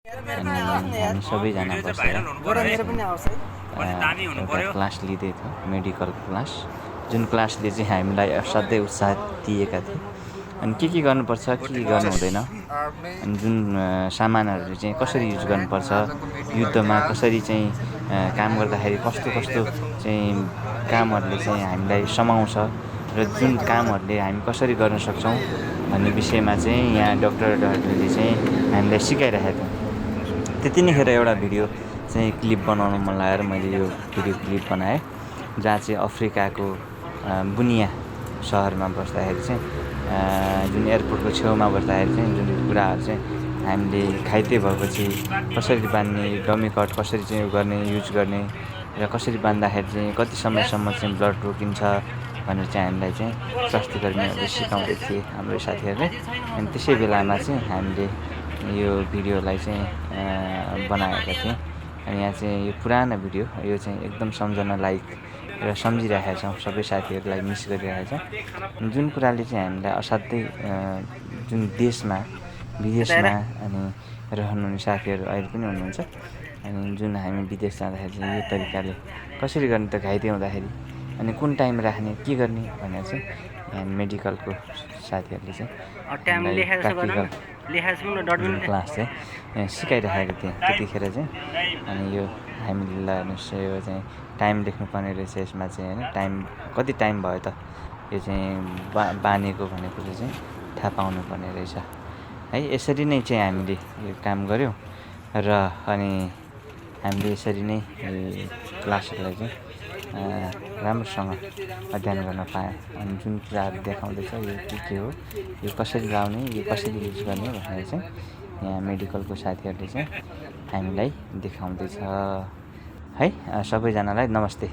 अनि हामी सबैजना बसेर एउटा क्लास लिँदै थियो, मेडिकल क्लास, जुन क्लासले चाहिँ हामीलाई असाध्यै उत्साह दिएका थिए। अनि के गर्नुपर्छ, के गर्नु हुँदैन, अनि जुन सामानहरू चाहिँ कसरी युज गर्नुपर्छ, युद्धमा कसरी चाहिँ काम गर्दाखेरि कस्तो कस्तो चाहिँ कामहरूले चाहिँ हामीलाई समाउँछ र जुन कामहरूले हामी कसरी गर्न सक्छौँ भन्ने विषयमा चाहिँ यहाँ डाक्टरहरूले चाहिँ हामीलाई सिकाइरहेको थियो। त्यति नै खेर एउटा भिडियो चाहिँ क्लिप बनाउनु मन लागेर मैले यो भिडियो क्लिप बनाएँ, जहाँ चाहिँ अफ्रिकाको बुनिया सहरमा बस्दाखेरि चाहिँ जुन एयरपोर्टको छेउमा बस्दाखेरि चाहिँ जुन कुराहरू चाहिँ हामीले घाइते भएपछि कसरी बाँध्ने, डमी कट कसरी चाहिँ गर्ने, युज गर्ने र कसरी बाँध्दाखेरि चाहिँ कति समयसम्म चाहिँ ब्लड रोकिन्छ भनेर चाहिँ हामीलाई चाहिँ स्वास्थ्य कर्मीहरूले सिकाउँदै थिए हाम्रो साथीहरूले। अनि त्यसै बेलामा चाहिँ हामीले यो भिडियोलाई चाहिँ बनाएका थियौँ। अनि यहाँ चाहिँ यो पुरानो भिडियो, यो चाहिँ एकदम सम्झना लायक र सम्झिरहेका छौँ, सबै साथीहरूलाई मिस गरिरहेका छौँ। जुन कुराले चाहिँ हामीलाई असाध्यै जुन देशमा विदेशमा अनि रहनुहुने साथीहरू अहिले पनि हुनुहुन्छ, अनि जुन हामी विदेश जाँदाखेरि चाहिँ यो तरिकाले कसरी गर्ने त घाइते हुँदाखेरि, अनि कुन टाइम राख्ने, के गर्ने भनेर चाहिँ यहाँ मेडिकलको साथीहरूले चाहिँ प्र्याक्टिकल क्लास चाहिँ सिकाइरहेको थिएँ त्यतिखेर चाहिँ। अनि यो हामीले यो चाहिँ टाइम लेख्नुपर्ने रहेछ यसमा चाहिँ, होइन, टाइम कति टाइम भयो त यो चाहिँ बानेको भन्ने कुरो चाहिँ थाहा पाउनुपर्ने रहेछ है। यसरी नै चाहिँ हामीले यो काम गऱ्यौँ र अनि हामीले यसरी नै क्लासहरूलाई चाहिँ राम्रोसँग अध्ययन गर्न पाएँ। अनि जुन कुराहरू देखाउँदैछ यो के हो, यो कसरी लाउने, यो कसरी युज गर्ने भनेर चाहिँ यहाँ मेडिकलको साथीहरूले चाहिँ हामीलाई देखाउँदैछ है। सबैजनालाई नमस्ते।